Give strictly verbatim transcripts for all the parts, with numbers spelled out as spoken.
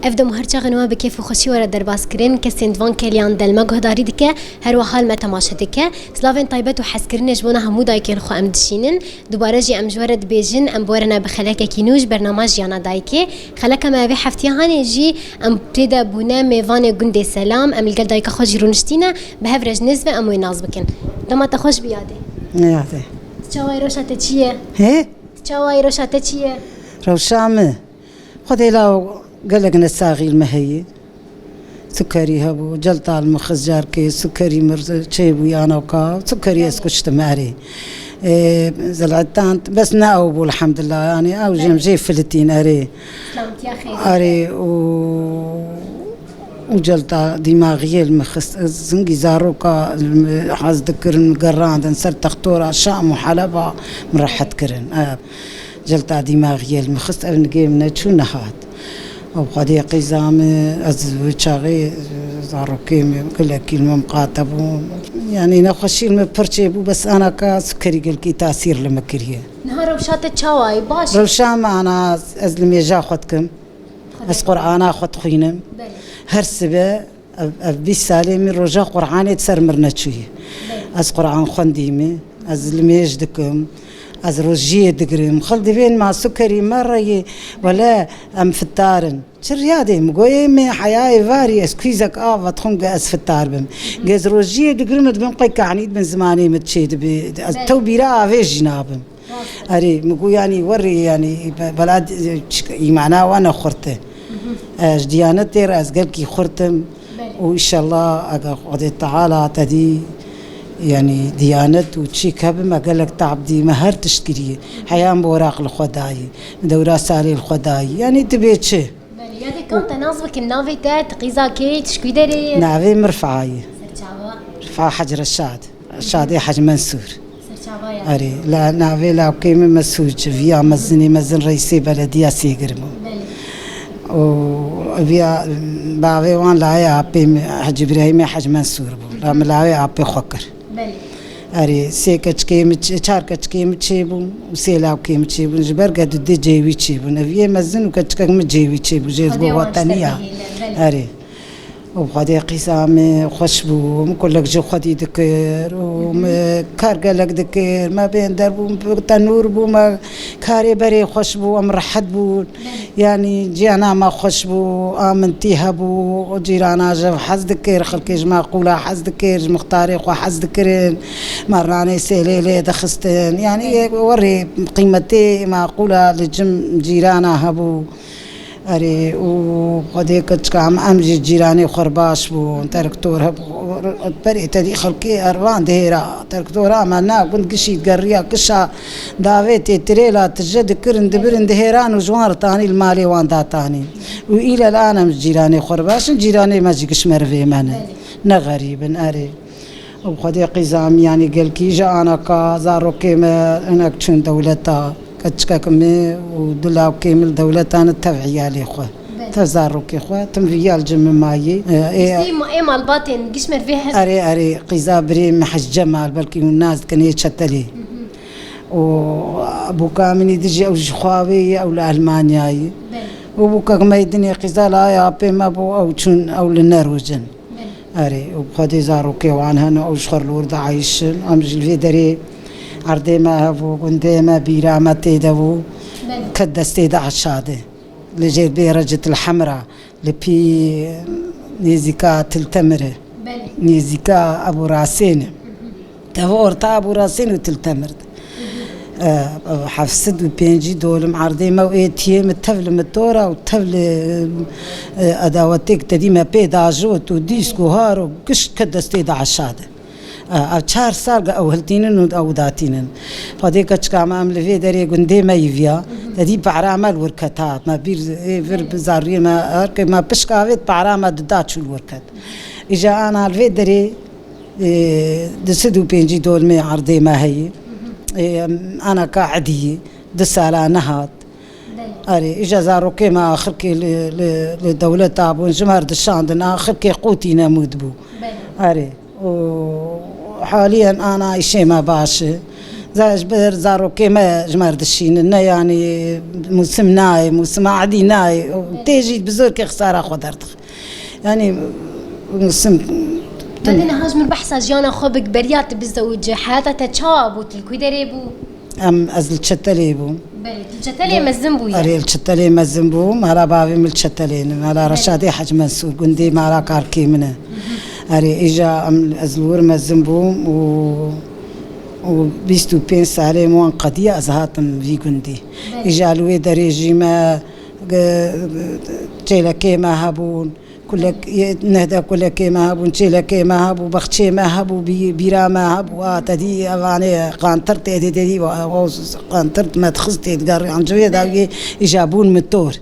Ev dem her çaxin we bi kêf û xweşî were derbas kirin. Kesên di van keliyan de li me guhdarî dike, her wiha li me temaşe dike. Silavên taybet û hezkirinê ji bona hemû dayikên xwe em dişînin. Dubare jî em ji we re dibêjin, em bi we re ne bi xelekekî nû ji bernama Jiyana Dayikê. Xeleka me vê heftiya hanê jî em tê de bûne mêvanê gundê Selam. Em li gel dayika xwe jî rûniştîne. Bi hev re ji nêz ve em wê nas bikin. Dema te xweş bi yadê. Yadê. Çawayî, rewşa te çi ye? Hê? Çawayî, rewşa te çi ye? Rewşa min. Xwedê law gelek nesaxî li me heye. Sukerî hebû, celta li min xist carkê, sukerî mir çêbû yanawka, sukerî ez kuştim erê. Ê, zelhetan bes ne ew bû, elhamdulillah, yanî ew jê em jê filitîn erê. Slamtiya xêr. Erê û, û celta dîmaxiyê li min xist. Ez zingî zaroka li min hez dikirin, gerandin ser textora Şam û Heleba min rehet kirin. Ev celta dîmaxiyê li min xist, ev nigê min neçû nehat. Ew xwedê qîza min, ez wê çaxê zarokê min gelekî li min miqate bûn. Yanî nexweşî li min pir çêbû, bes anaka sukerî gelkî tasîr li min kiriye. Niha rewşa te çawa ye? Baş e? Rewşa min ana, ez li mêja xwe dikim. Xwedê. Ez Qur'ana xwe dixwînim. Belê. Her sibe ev, ev bîst salê min roja Qur'anê di ser mir neçûye. Belê. Ez Qur'an xwendîme, ez li mêj dikim, ez rojiyê digirim. Xil dibên ma sukerî me reyê, wele em fitar in. Çi riyadê min goyê me heyayê varî ez kûzek av vedixwim ge ez fitar bim. Ge ez rojiyê digirim dibim qey kanî dibin zimanê min çê dibi. Ez Belê. Tew bîra avê jî nabim. Erê, min got, yanî, werê, yanî, be-, bela di-, çi-, îmana wan e xurt e. E, ji diyanetê re ez gelkî xurt im. Belê. Û înşallah, eger Xwedê Teala te dî, yanî, diyanet û çîk hebim, me gelek tab dî, me her tişt kiriye. Heya min bi weraq li xwe dayî, min dewra salê li xwe dayî. Yanî, dibê çi? Belê, yadê kan te nas bikin, navê te, tu qîza kê, tu ji kû derê yî? Navê min Rifayê. Serçava. Rifa Hec Reşad. Şadê Hec Mensûr. Serçava ya. Erê, la navê lawkê min Mesûr, çi viya mezinê mezin reîsê belediya Sêgir bû. Belê. Û viya bavê wan layê apê min Hec Îbrahîmê Hec Mensûr bû. La min lawê apê xwe kir. Belê. Erê, sê keçikê min çi-, çar keçikê min çêbûn û sê lawkê min çêbûn. Ji ber ge du dê cêwî çêbûn. Ev yê mezin û keçikek min cêwî çêbû. Jê ez Xwedê wan got, ji te "Wateniya." Bihêle, belê. Erê. Û bi Xwedê qîza min xweş bû, min kulek ji Xwedî dikir û min kar gelek dikir, me bên derbû, min bi tenûr bû, me karê berê xweş bû, em rehet bûn. Yanî ciyana me xweş bû, amintî hebû, cîrana ji ev hez dikir, xelkê ji maqûla hez dikir, ji mixtarê xwe hez dikirin, me ranê sêlê lê dixistin. Yanî werê qîmetê maqûla li cim cîrana hebû. Erê, û Xwedê keçika em, em jî cîranê xwe baş bûn, terktor hebû, berê te dî xelkê ervan dihêra, terktora me na gund gişî digeriya kişa davêtê tirêla tije dikirin, dibirin, dihêran û ji wan re tanî li malê wan datanîn. Û île li an em ji cîranê xwe baş in, cîranê me jî giş merivê me ne. Ne xerîb in, erê. Ew Xwedê qîza min, yanî gelkî ji anaka zarokê me hinek çûn dewleta, keçikek min û du lawkê min li dewleta ne tev îyalê xwe. Belê. Tev zarokê xwe, tim vîya li cem min mayî. Ê, ê, Ê ma-, ê malbatên giş merivê hest. Erê, erê, qîza birê min Hec Cemal, belkî hûn nas dikin, ê Çetelê. Û bûka min î dijî ew ji xwe wê ye, ew li Elmanyayê. Belê. Û bûkek me yê dinê qîza li aya apê me bû, ew çûn, ew li Neroj in. Erê, û bi Xwedê zarokê wan hene, ew ji xwe li wir diayîşin. Em ji li vê derê erdê me hebû, gundê me, bîra me tê de bû. Belê. Ket destê DAIŞa de. Li jêr bê Recet el Hemra, li pî nêzîka Til Temir e. Belê. Nêzîka Ebû Rasên e. Tev orta Ebû Rasên û Til Temir de. E, e, heft sed û pêncî dolim erdê me û ê tiyê min tev li mitora û tev li, e, edawetêk te dî me pê dajot û dîsk û har û gişt ket destê DAIŞa de. E, ev çar sal ge ew hiltînin û ew datînin. Xwedê keçika me em li vê derê gundê me yî viya. Te dî para me li wir ket hat. Me bîr ê vir bi zariyê me her ke me pişka vê para me dida çû li wir ket. Îja ana li vê derê Ê, du sed û pêncî dolmê erdê me heye. Ê, em, anaka Ediyê, du sala nehat. Belê. Erê, îja zarokê me axirkê li, li, li dewleta bûn, ji me re dişandin, axirkê qûtî nemûd bû. Belê. Erê, û haliyen ana îşê me baş e. Za-, ji ber zarokê me ji me re dişînin, ne, yanî mûsim nayê, mûsima edî nayê. Tê jî bi zor kê xisara xwe derdixin. Yanî mûsim Hadi niha ji min behsa jiyana xwe bik, beriya tu bizewice, heyata te çawa bû, tu li ku derê bû? Em, ez li Çetelê bûm. Belê, tu li Çetelê mezin bûye. Erê, li Çetelê mezin bûm. Mala bavê min li Çetelê ne. Mala Belê. Reşadê Hec Mensûr, gundê mala kalkê min e. Erê, îja em, ez li wir mezin bûm û, û bîst û pênc salê min wan qediya ez hatim vî gundî. Belê. Îja li wê derê jî me, ge-, çêlekê me hebûn. Kulek, yê nehde kulekê me hebûn, çêlekê me hebû, bexçê me hebû, bî-, bîra me hebû, a, te dî evanê qantir tê dî, te dî, o, o, qantir me dixist tê digerî, an civê de wê îja bûn mitor.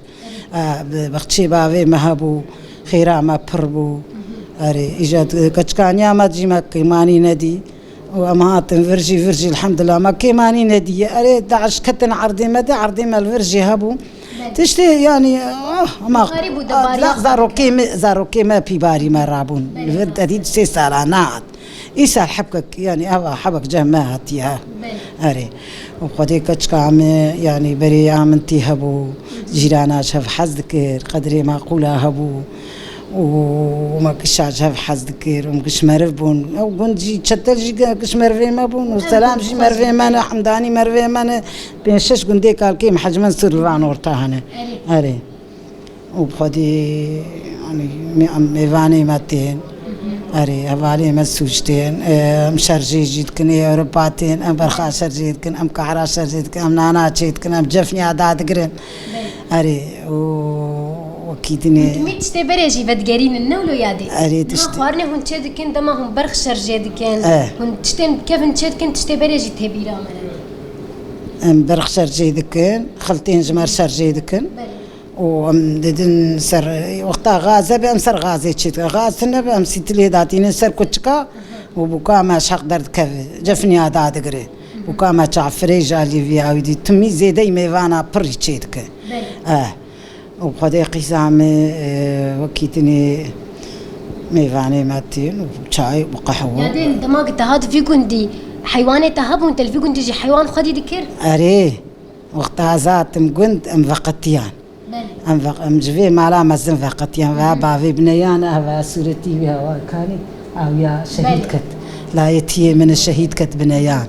A, be-, bexçê bavê me hebû, xêra me pir bû. Erê, îja di-, keçikaniya me jî me kêmanî nedî. Û em hatin vir jî, vir jî, elhamdulillah, me kêmanî nedî. Erê, DAIŞ ketin erdê me de, erdê me li vir jî hebû. Belê. Tiştê, yanî, ah, ama, Xarî bû de ah, barî zarokê me, zarokê me pîbarî me rabûn. Belê. Li vir te dî sê sala nehat. Îsal hebkek, yanî, eva hebek cem me hatiye. Belê. Erê. Û Xwedê keçika me, yanî, berê ya min tî hebû, cîrana ji hev hez dikir, qedrê maqûla hebû. Û me kişa ji hev hez dikir, û giş meriv bûn. Ew gund jî, Çetel jî ge-, giş merivê me bûn, û Selam jî merivê me ne, Hemdanî merivê me ne. Pênc şeş gundê kalkê me Hec Mensûr li van orta hene. Erê. Erê. Û bi xwedî, yanî, mê-, em mêvanê me tên. Erê, hevalê me sûc tên. Em şerjê jî dikin, ê Ewropa tên, em berxa şerjê dikin, em kahra şerjê dikin, em nana çê dikin, em cefniya dadigirin. Erê, û wekî dinê. Hûn dimî tiştê berê jî vedigerînin, ne wilo yadê? Erê, niha tiştê xwarinê hûn çê dikin, dema hûn berx şerjê dikin, Eh. hûn tiştên kevin çê dikin, tiştê berê jî tê bîra me ne. Em berx şerjê dikin, xiltên ji me re şerjê dikin. Belê. Û em didin ser, wexta gaze be, em ser gazê çê dikin. Gaz tune be, em sîtilê datînin ser kuçika û bûka me ji heq derdikeve. Cefniya dadigire. Bûka me çafirê ji alî vî awî dî. Timî zêdeyî mêvana pirî çê dike. Belê. Eh. Û Xwedê qîza me, e, wekî dinê mêvanê me tên û çay û qehwe. Yadê dema ku te hat vî gundî, heywanê te hebûn, te li vî gundî jî heywan xwedî dikir? Erê, wexta ez hatim gund, em veqetiyan. Belê. Em veq-, em ji vê mala mezin veqetiyan, ve bavê bineyan, eva sûretî wî hewa kanî, ew ya şehîd Belê. ket. Layetiyê min şehîd ket bineyan.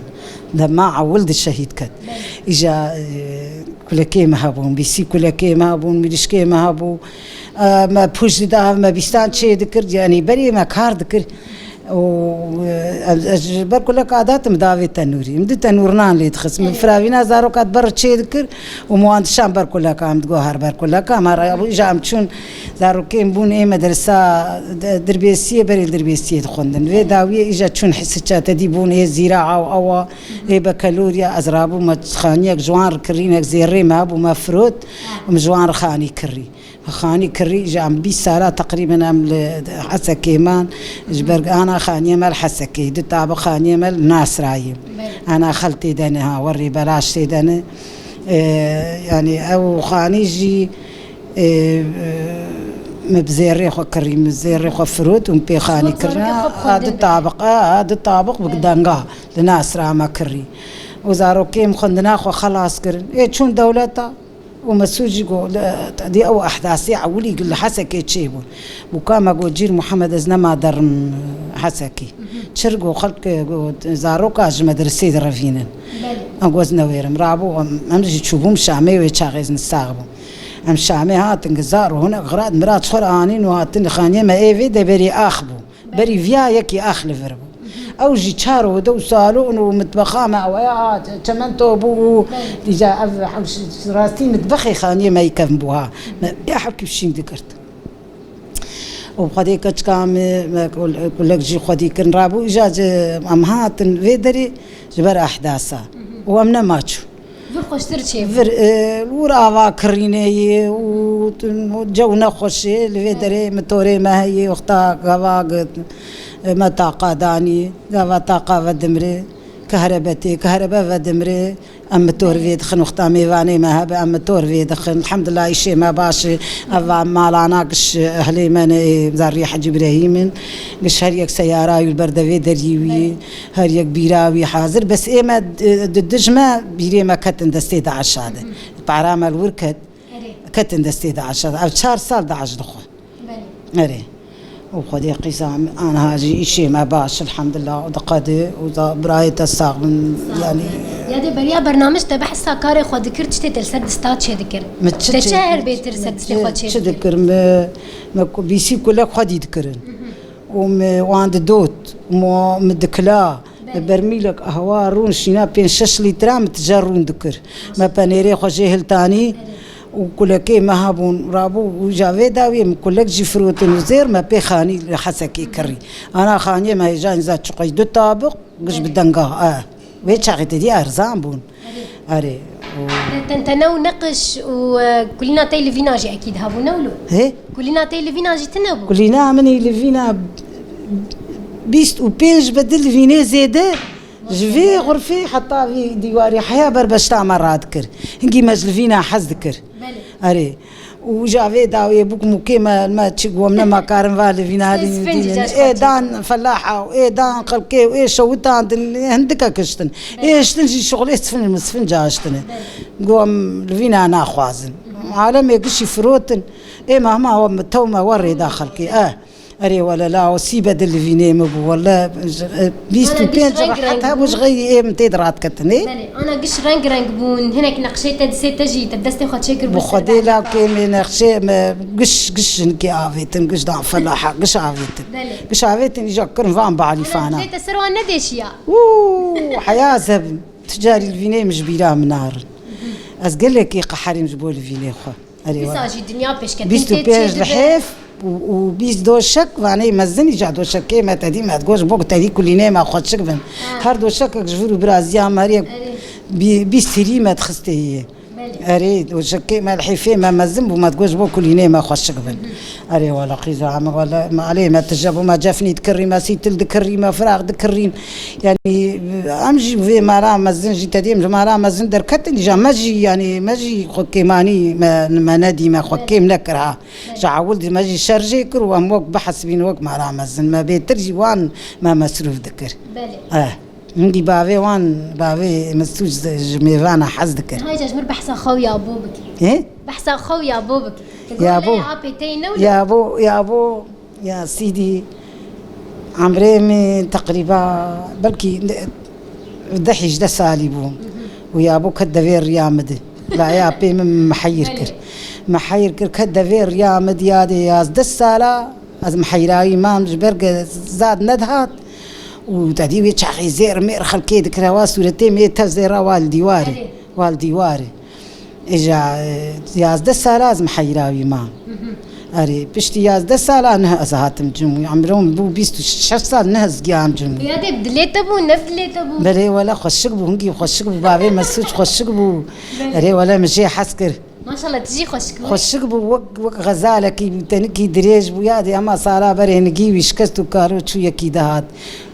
Dema ewil di şehîd ket. Belê. Îja, e, kulekê me hebûn, bîsî kulekê me hebûn, mirîşkê me hebû. E, me pûj dida hev me bîstan çê dikir, yanî berê me kar dikir. Û, e, ez, ez ji ber kuleka datim davê tenûrî. Em di tenûr nan lê dixist. Min firavîna zaroka di ber çê dikir û min wan dişan ber kuleka, em digo her ber kuleka. Me re, îja em çûn, zarokê min bûn ê medresa, de, Dirbêsiyê, berê li Dirbêsiyê dixwendin. Vê dawiyê îja çûn Hisiça, te dî bûn ê zîra aw awa, ê bekelorya, ez rabûm, me xaniyek ji wan re kirînek zêrê me hebû, me firot, em ji wan re xanî kirî. Xanî kirî, ji em bîst sala teqrîben em li Hesekê man, ji ber ana xaniyê me li Hesekê, du tabaq xaniyê me li Nasrayê. Belê. Ana xel tê de ne, ha, werê belaş tê de ne. E, yanî ew xanî jî, e, e, me bi zêrê xwe kirî, me zêrê xwe firot û me pê xanî kirî. Zarokê xwe bi xwendin du tabaq, a, a, du tabaq bi denga li Nasra me kirî. Û zarokê min xwendina xwe xelas kirin. Ê çûn dewleta, û Mesûd jî got, li, di ew ehdasê ewilî li Hesekê çêbûn. Bûka me got, Cîr Muhammed, ez nema derim Hesekê. Çir got, xelk, got, zaroka ji medresê direvînin. Belê. Em got, ez newêrim. Rabû, em, em jî çûbûm Şamê, wê çaxê ez nisax bûm. Em Şamê hatin, gizar û hinek xirat, mira çi xwe re anîn û hatin xaniyê me ê vê de berî ax bû. Berî viya yekî ax li vir bû. Ew jî çar û de û salon û mitbexa me ew ya, ha, çemento bû û dîca ev hewş rastî mitbexê xaniyê me yî kevn bû ha. Me ya hewkî fişîng digirt. Û xwedê keçika me, me kul-, kulek jî xwedî kirin rabû. Îja ji em hatin vê derê ji ber ehdasa. Û em nema çû. Vir xweştir çê bû. Vir, e, li wir ava kirînê yê û tu-, cew nexweş e, li vê derê mitorê me heye, wexta gava gi-, e, me taqa danî, gava taqa vedimre, Kahrebe tê, kahrebe vedimre, em motor vê dixin, wexta mêvanê me hebe, em motor vê dixin. Elhamdulillah, îşê me baş e. Eva malana giş ehlê me ne, zarî Hecî Îbrahîm in. Giş her yek seyara wî li ber devê derî wî, her yek bîra wî hazir. Bes ê me, e, di dij me, bîrê me ketin destê DAIŞa de. Para me li wir ket. Erê. Ketin destê DAIŞa. Ev çar sal DAIŞ dixwe. Belê. Erê. Û Xwedê qîza aniha jî îşê me baş, elhamdulillah, û diqede û da birayê te sax bin, yanî. Ya dê beriya bernamij te behsa karê xwe dikir, tiştê te li ser dista çê dikir. Min çi Te çi çi her bêtir ser distê xwe çê çi dikir? dikir? Me, me ku bîsî kulek xwedî dikirin. Û me wan didot, û me, me dikila. Belê. Me bermîlek qehwa rûn şîna pênc şeş lîtra, me tije rûn dikir. Me penêrê xwe jê hiltanî. Û kulekê me hebûn, rabû û ja vê dawiyê min kulek jî firotin û zêr me pê xanî li Hesekê kirî. Ana xaniyê me hêja înza çiqey du tabiq, giş bi denga, e. Wê çaxê te dî erzan bûn. Erê. Erê. Û Te tentene û neqiş û, e, kulîna te li vîna jî ekîd hebû, ne wilo? Hê? Kulîna te li vîna jî tune bû? Kulîna min î li vîna bîst û pênc be di li vînê zêde. Ji vê xurfê heta vî dîwarê heya berbeşta me radikir. Hingî me ji li vîna hez dikir. Belê. Erê. Û ja vê dawê bûk mûkê me, me çi guham nema karin va li vîna Ê, dînin, sfinci dînin. Ê dan felaha û ê dan xelkê û ê şewitandin, ê hindika kiştin. Ê hiştin jî şixulê sfin, sfinca hiştine. Guham li vîna naxwazin. Alemê gişî firotin. Ê me hema we tew me we rêda xelkê. Eh. Erê wele la o sîbe di li vînê min bû. Wele, e, bîst û pênc rehet hebû ji xeyrî ê min tê de radiketin, ê? Belê, ana giş reng reng bûn. Hinek nexşê te disê te jî te bi destê xwe çêkir bû. Bi Xwedê la kêmê nexşê me giş, giş jinkê avêtin, giş dan felaha, giş avêtin. Belê. Giş avêtin îja kirin van balîfana. Ana te ser wan nedêşiya? Û, heya zeb, tu carî li vînê min ji bîra min narin. Ez gelekî qeherîm ji bo li vînê xwe. Erê, Dîsa jî dinya pêşketin bîst û pênc lihêf û, û bîst doşek, vanê mezin îca doşekê me tedî me digot ji bo ku tedî kulînê me xweşik bin. Ha. Her doşekek ji vir û biraziya me rê Erê. bî-, bîst hîrî me dixistê yê. Belê. Erê, doşekê me lihêfê me mezin bû, me digot ji bo kulînê me xweşik bin. Erê, wele qîza me, wele malê me tije bû, me cefnî dikirî, me sîtil dikirî, me firaq dikirîn. Yanî, em jî vê mala mezin jî tedî em ji mala mezin derketin, îja me jî, yanî, me jî xwe kêmanî me, me nedî, me xwe kêm nekir ha. Ji ewil dî me jî şer jê kir û em wek bihesibîn wek mala mezin. Me bêtir jî wan me mesrûf dikir. Belê. Eh, hingî bavê wan, bavê Mesûd ji, ji mêvana hez dikir. Hay, ji mir behsa xew ya bo bikî. He? Behsa xew ya bo bikî. Ya bo. Apê tey ne wilo? Ya bo, ya bo. Ya sîdî, emrê min teqrîba belkî deh hîjdeh salî bû. Û ya bo ket devê riya min di. Laya pê min miheyir kir. Miheyir kir, ket devê riya min di, yadê yazdeh sala ez miheyrawî mam, ji ber ke zad nedihat. Û te dî wê çaxê zêr mêr xelkê dikir, hewa sûretê min ê tev zêra wa li dîwarê. Wa li dîwarê. Îja, e, yazdeh sala ez miheyra wî mam. Erê, piştî yazdeh sala neh ez hatim cumû. Emrim bû bîst û şeş sal neh ez giyam cumû. Ya dê bi dilê te bû, ne bi dilê te bû? Belê wele xweşik bû, hingî xweşik bû. Bavê Mesûd xweşik bû. Belê. Erê wele min jê hez kir. Maşallah, tu jî xweşik bû. Xweşik bû, wek, wek xezalekî bû, tenîkî dirêj bû. Ya dê hema sala berê nigî wî şikest û karo çû yekî dihat.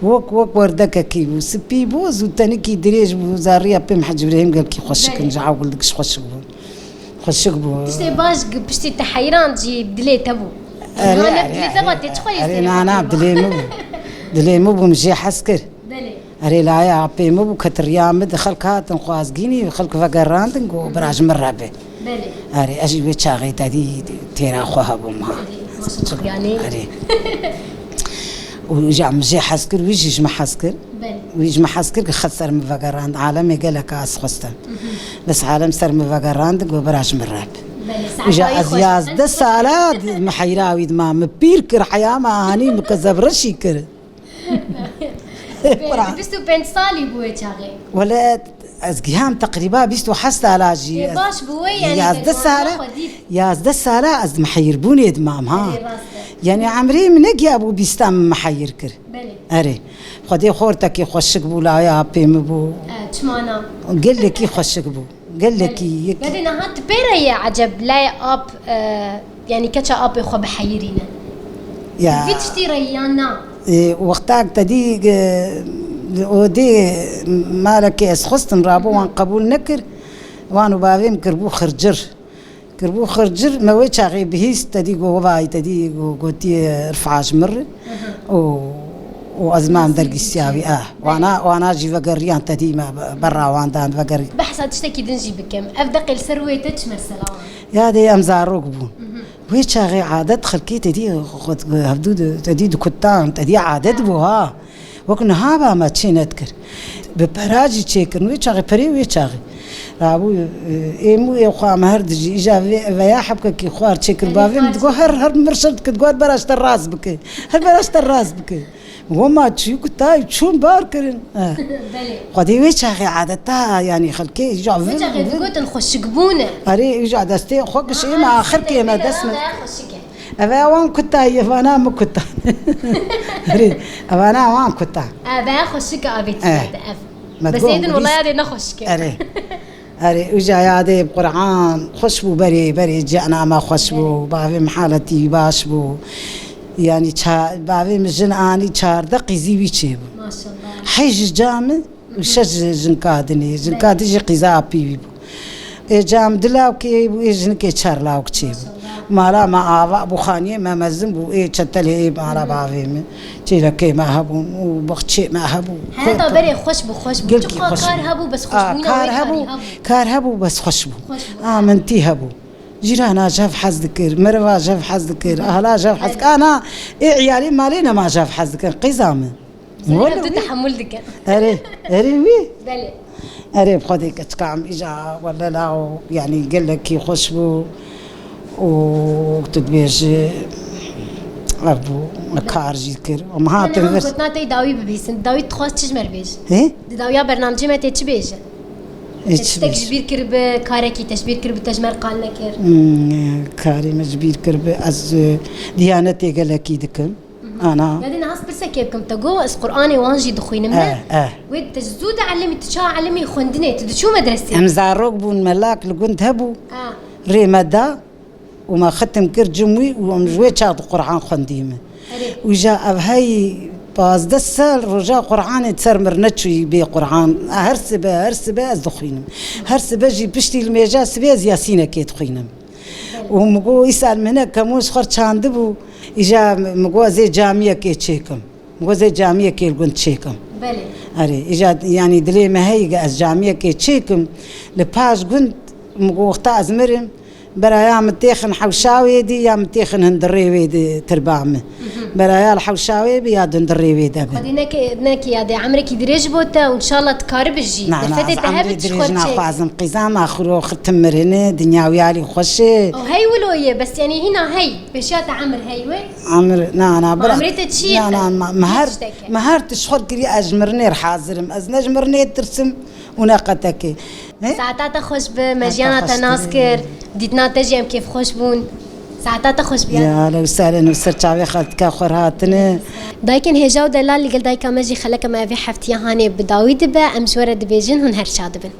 Wek, wek werdekekî bû, spî boz û tenîkî dirêj bû, zarriya pê min Hecî Îbrahîm gelkî xweşik in, Belê. Ji ewil digiş xweşik bû. Xweşik bû. Tiştê baş gi-, piştî te heyran jî dilê te bû. Erê, Niha ne erê, dilê te va erê, tê çi xwe yê erê, serê na, xwe na, kir? Dilê min bû. Dilê min bû, min jê hez kir. Belê. Erê, layê apê min bû, ketiriya min di xelk hatin xwazgînî, xelk vegerandin, got, "Bira ji min re be." Belê. Erê, ez jî wê çaxê te dî têra xwe hebûm ha. Erê, maşallah, yanî. Erê. Û ja min jê hez kir, wî jî ji min hez kir. Belê. Wî ji min hez kir, xet ser min vegerand. Alemê gelek ez xwestim. Bes alem ser min vegerand, got, "Bira ji min re be." Belê, Û ja saetayî ez xweş. Yazdeh sala di miheyra wî dima. Min pîr kir, heya me anî, min kezebreşî kir. Belê, bîst û pênc salî bû wê çaxê. Wele ez giham teqrîba bîst û heft sala jî. Ê, baş bû wê, yanî, Yazdeh sala, xwe dît. Yazdeh sala ez di miheyirbûnê dimam, ha. Erê, rast e. Yanî emrê min negiya bû bîsta min miheyir kir. Belê. Erê. Xwedê xortekî xweşik bû, laya apê min bû. E, çima na? Gelekî xweşik bû. Gelekî yek. Ya dê niha tu pê re ye eceb layê ap, e, yanî keça apê xwe biheyirîne? Ya. Vî tiştî re yan na? E, wextak te dî, e, Odê malekê ez xwestim rabû, wan qebûl nekir. Wan û bavê min kirbû xircir. Kirbû xircir, me wê çaxê bihîst, te dî got, vay, te dî got, gotiye, "Rif'a ji min re." Û, û ez mam dergîstiya wî, eh. Wana, wana jî vegeriyan, te dî me berra wan dan vegerî. Behsa tiştekî din jî bikim. Ev deqê li ser wê te çi mesela? Ya dê em zarok bûn. Wê çaxê adet xelkê te dî xwe hevdû di, te dî dikutan, te dî adet bû ha. Wek niha ba me çê nedikir. Bi pera jî çêkirin. Wê çaxê perê wê çaxê. Rabû, e, êm û ê xwe me her dijî. Îja vê, veya hebkekî xwar çêkir bavê min digot, her, her mirşir dikir, digot, "Her bera ji te rast bike. Her bera ji te rast bike." Min got, "Ma çû kutayî, çûn bar kirin." Ha. Belê. Xwedê wê çaxê adeta, yanî xelkê îja vin, vin. Wê çaxê digotin xweşikbûn e. Erê, îja destê xwe kişê me, axir kê me dest me. Ev e wan kuta, evana min kuta. Erê, evana wan kuta. Ev e xweşik avêt. Eh, ev. Bes êdin wela yadê ne xweşik e. Erê. Erê, uca yadê Quran xweş bû, berê, berê cihana me xweş bû. Bavê min haletî baş bû. Yanî ça-, bavê min jin anî çar deqî zî wî çêbû. Maşallah. Hej ji ca min. Û şeş ji jinka dinê, jinka din jî qîza apî wî bû. Ê cam du lawkê bû, ê jinikê çar lawk çêbû. Mala me ava bû, xaniyê me mezin bû, ê çetelê ê mala bavê min. Çêlekê me hebûn û baxçê me hebû. Heta berê xweş bû, xweş bû. Gelkî xweş bû. Çiqa kar hebû, bes xweşbûna wê karî hebû. Kar hebû, bes xweş bû. Xweş bû. A min tî hebû. Cîrana jev hez dikir, meriva jev hez dikir, ahla jev hez dikir. Ana, ê iyalê malê nema jev hez dikir, qîza min. Wele wî. Hevdu tehemul dikin. Erê, erê wî. Belê. Erê, bi Xwedê keçika em îja, wele la, yanî gelekî xweş bû û tu dibêjî, ev bû, me kar jî kir. Em hatin vir. Gotina te dawî bibîsin. Dawî dixwaz çi ji me re bêje? Hê? Di dawiya bernamecê me tê çi bêje? Ê, te çi tiştek bêje? Ji bîr kiribi, karekî te ji bîr kiribi, te ji me re qal nekir? Hmm, karê me ji bîr kiribi, ez, e, diyanetê gelekî dikim. Ana. Yadî niha ez pirsekê bikim, te got, ez Qur'anê wan jî dixwînim, ne? Eh, eh. Wê te ji zû de elimî, tu çawa elimî xwendinê, tu diçû medresê? Em zarok bûn, melak li gund hebû. Ah. Rê me da û me xitim kir cim wî û em ji wê çax di Qur'an xwendî me. Erê. Û ja ev hey pazdeh sal roja Qur'anê ser mir neçûyî bê Qur'an. Her sibe, her sibe ez dixwînim. Her sibe jî piştî li mêja sibê ez Yasînekê dixwînim. Û min got, îsal min hinek kemûn ji xwe çandibû, îja min got, ez ê camiyekê çêkim. Min got, ez ê camiyekê li gund çêkim. Belê. Erê, îja, yanî dilê me heye, ez camiyekê çêkim. Li paş gund, min got, wexta ez mirim, beraya min têxin hewşa wê dî, ya min têxin hundirê wê dî tirba min. Beraya li hewşa wê bi, ya di hundirê wê de bi. Xwedî neke-, nekî ya dê emrekî dirêj bo te û înşallah tu karibî jî. Na, na, ez emrê dirêj naxwazim. Qîza me xiro xitim mirine, dinya wî alî xweş e. O hey wilo ye, bes yanî hîna hey, pêşiya te emir hey we? Emir, na, na, bira. Emrê te çi ye? Na, na, me her, me her tişt xwe kiriye, ez ji mirinê re hazir im. Ez ne ji mirinê tirsim û ne qetekê. He? Saeta te xweş bi, me jiyana te nas kir, dîtina te jî em kêfxweş bûn. Saeta te xweş biya. Ya, lew ser in û ser çavê xeltika xwe hatine. Dayikên hêja û delal, li gel dayika me jî xeleke me evê heftiya hanê bi dawî dibe, em ji we re dibêjin, hûn her şad bin.